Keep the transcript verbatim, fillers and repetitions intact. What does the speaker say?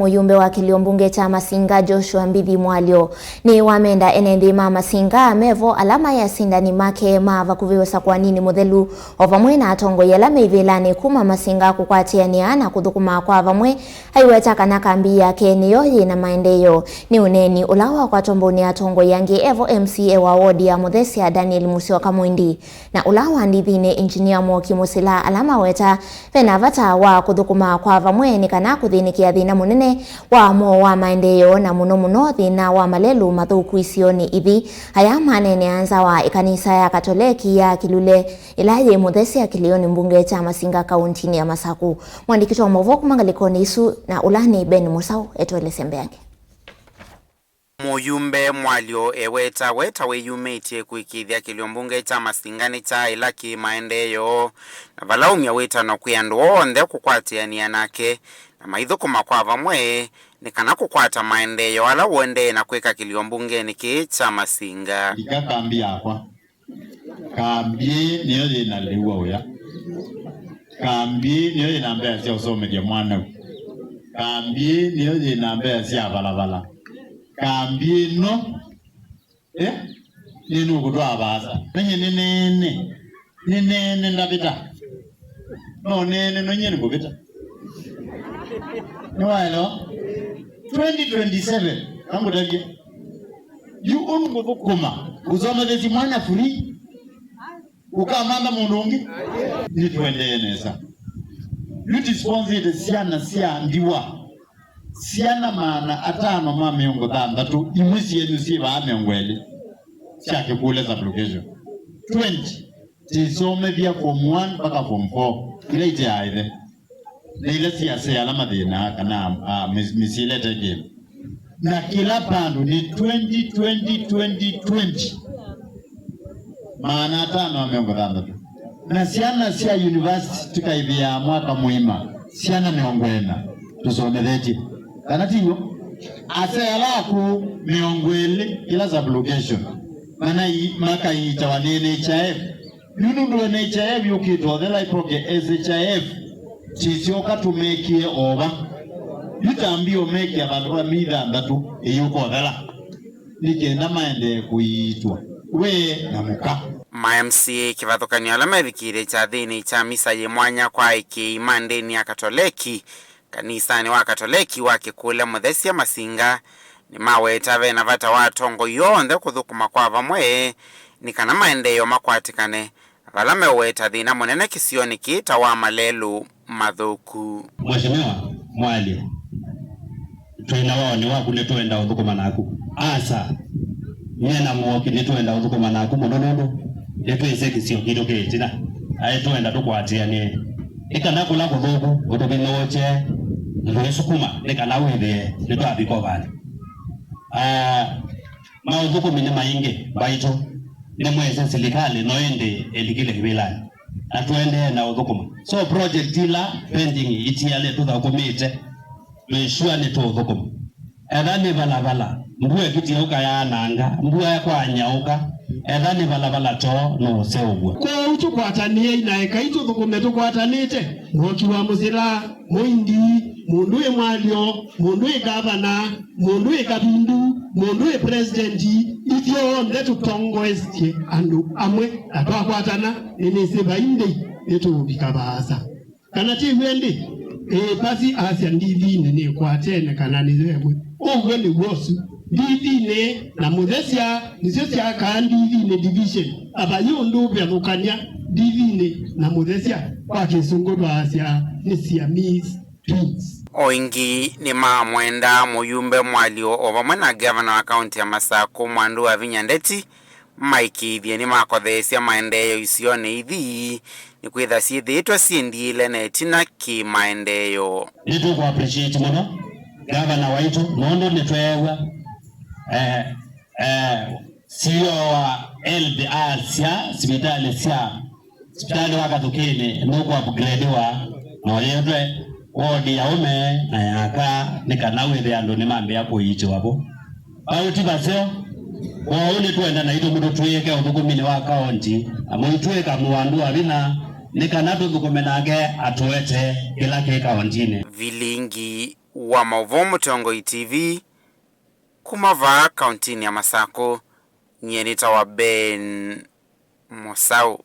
Mũyumbe wa kĩlio mbunge kya Masinga, Joshua Mbithi Mwalyo, nĩ wamenda ene nthĩ ma Masinga mevo ala maĩ asindani make ma vakuvĩ ũsakũaninĩ mũthelu, o vamwe na atongoi ala me ivĩlanĩ kuma Masinga kũkwatĩanĩa na kũthũkũma kwa vamwe. Aiweta kana kambi yake nĩyo yĩ na maendeeo. Nĩ ũneeni ũla wakwatwa mbũnĩ ya atongoi angĩ evo M C A wa wodi ya Mũthesya, Daniel Musyoka Mwindi, na ũla wa ndithinĩ, Engineer Mwoki Mũsila, ala maweta vena vata wa kũthũkũma kwa vamwe nĩ kana kũthĩnĩkĩa thĩna mũnene wa moo wa maendeeo, na mũno mũno thĩna wa malelũ mathũku isionĩ ithi. Aya maneenea nza wa ĩkanisa ya Katoleki ya Kilule, ĩla yĩ Mũthesya kĩlĩonĩ mbunge kya Masinga kauntinĩ ya Masaku. Mwandĩki wa maũvoo kuma ngalĩkonĩ isu na ũla nĩ Ben Mũsaũ etũelesya mbeange. Mũyumbe Mwalyo eweta we ta wĩyumĩtye kũĩkĩĩthya kĩlio mbunge kya Masinga nĩkyaĩla kĩ maendeeo, na vala aumya wĩtano kwĩ andũ onthe kũkwatĩanĩa nake na maithũkũma kwa vamwe nĩ kana kũkwata maendeeo ala ũendee na kwĩka kĩlio mbungenĩ kĩĩ kya Masinga. Ndika kambi yakwa. Kambi ĩĩ nĩyo yĩ na lĩu wa ũya. Kambi ĩĩ nĩyo yĩ na mbesa sya ũsomethya mwanau. Kambi ĩĩ nĩyo yĩ na mbesa sya valavala. Kambi ĩno, eh, nĩnũkũtwaa vaasa. Nanye nĩ nene. Nĩ nene ndavĩta. No nene no nyie nĩkũvĩta. Nĩwaelewa? Twenty twenty-seven, angũtavye. Yu ũngũthũkũma, ũsomethesye mwana free, ũkamantha mũndũ ũngĩ. Nĩtũendee nesa. Yu tũsponsite syana sya ndiwa. Syana maana atano ma mĩongo thanthatũ, imwe syenyu syĩ vaa mĩongo ĩlĩ, sya Kĩkule sub-location. Twenty, tĩsomethya form one mpaka form four, ila iteaa ĩthe. Na ila siasea ala mathĩnaa kana a, a, mĩs-, mĩsyĩlete kĩndũ. Na kĩla vandũ nĩ twenty, twenty, twenty, twenty. Maana atano ma mĩongo thanthatũ. Na syana sya university tũkaĩvĩaa mwaka mũima, syana mĩongo ĩna tũsomethetye. Kana ti w'o? Asyai ala akũũ mĩongo ĩlĩ kĩla sub-location. Mana i-, makaiitawa nĩ N H I F. Yu nũndũ N H I F yũkĩte ũthela ipoke S H I F, tĩsyoka tũmekĩe ova. Yu ta mbio mekĩa vandũ va mĩi thanthatũ ĩyũka ũthela, nĩ kenda maendee kũiitwa we na mũka. Ma M C A kĩvathũkany'o ala mevikĩĩte kyathĩnĩ kya misa yĩ mwanya kwa aĩkĩĩi ma ndĩni ya Katoleki kanisanĩ wa Katoleki wa Kĩkũle Mũthesya Masinga nĩmaweta vena vata wa atongoi onthe kũthũkũma kwa vamwe nĩ kana maendeeo makwatĩkane, vala meũweta thĩna mũnene kĩsionĩ kĩĩ ta wa malelũ mathũku. Mheshimiwa Mwalyo, twĩ na woni waku, nĩtwenda ũthũkũma naku. Asa, nyie na Mwoki nĩtwenda ũthũkũma naku mũno nũndũ nĩtwĩsĩ kĩsio kitũ kĩ ĩtina. Aĩ twenda tũkwatĩanĩe. Nĩ kana kũla kũthũku ũtũvinũũkye, na tũisukuma nĩ kana wĩthĩe nĩtwavika vandũ. Ah, maũthũkũmi nĩ maingĩ mbaitũ, nĩmwĩsĩ silikalĩ no ĩndĩ ĩlikile kĩvĩlanĩ, na tũendee na ũthũkũma. So project ila pending itialĩ tũthũkũmĩte, twĩ sure nĩtũũthũkũma. Etha nĩ valavala, mbua ĩkĩtie ũkayaananga, mbua kwanya ũka, etha nĩ valavala too nũũseũvw'a. Kwoou tũkwatanĩei na ekai tũthũkũme tũkwatanĩte, Mwoki wa Mũsila, Mũindi, mũndũ wĩ Mwalyo, mũndũ wĩ ngavana, mũndũ wĩ Kavindu, mũndũ wĩ president, ithyonthe tũtongoesye andũ amwe, na twakwatana, nĩnĩsĩ vai ndĩi nĩtũũvika vaasa. Kana ti w'o ĩndĩ? Ĩĩ, basi asya ndithinĩ nĩkwatene kana nĩyo ĩmwe. Ũw'o nĩw'o ũsu. Ndithinĩ na Mũthesya nĩsyo syakaa ndithinĩ division. Avai ũndũ ũvyathũkany'a ndithinĩ na Mũthesya, kwa Kĩsũngũ twaasya nĩ Siamese twins. O ĩngĩ nĩmamwenda mũyumbe Mwalyo o vamwe na ngavana wa kaunti ya Masakũ Mwandu Wavinya Ndeti maĩkĩĩthye nĩmakotheesya maendeeo isionĩ ithi, nĩkwĩtha syĩthĩĩtwe syĩ ndiĩle na ĩtina kĩ maendeeo. Nĩtũkũ appreciate mũno ngavana waitũ nũndũ nĩtweew'a, eh, eh, C E O wa health asya sivitalĩ sya, sivitalĩ wa Kathũkĩnĩ nũkũ upgradiwa na ũyĩtwe wodi ya ũme na ya aka nĩ kana wĩthĩe andũ nĩmambĩĩa kũiitiwa vo. Vau ti vaseo. Kwoou nĩtwenda naitũ mũtũtw'ĩĩke ũthũkũminĩ wa kaonti na mũitw'ĩka Mwandu Wavinya nĩ kana tũthũkũme nake atũetee kĩla kĩ kaontinĩ. Vilingi wa maũvoo Mũtongoi T V kuma vaa kauntinĩ ya Masakũ, nyie nĩtawa Ben Mũsaũ.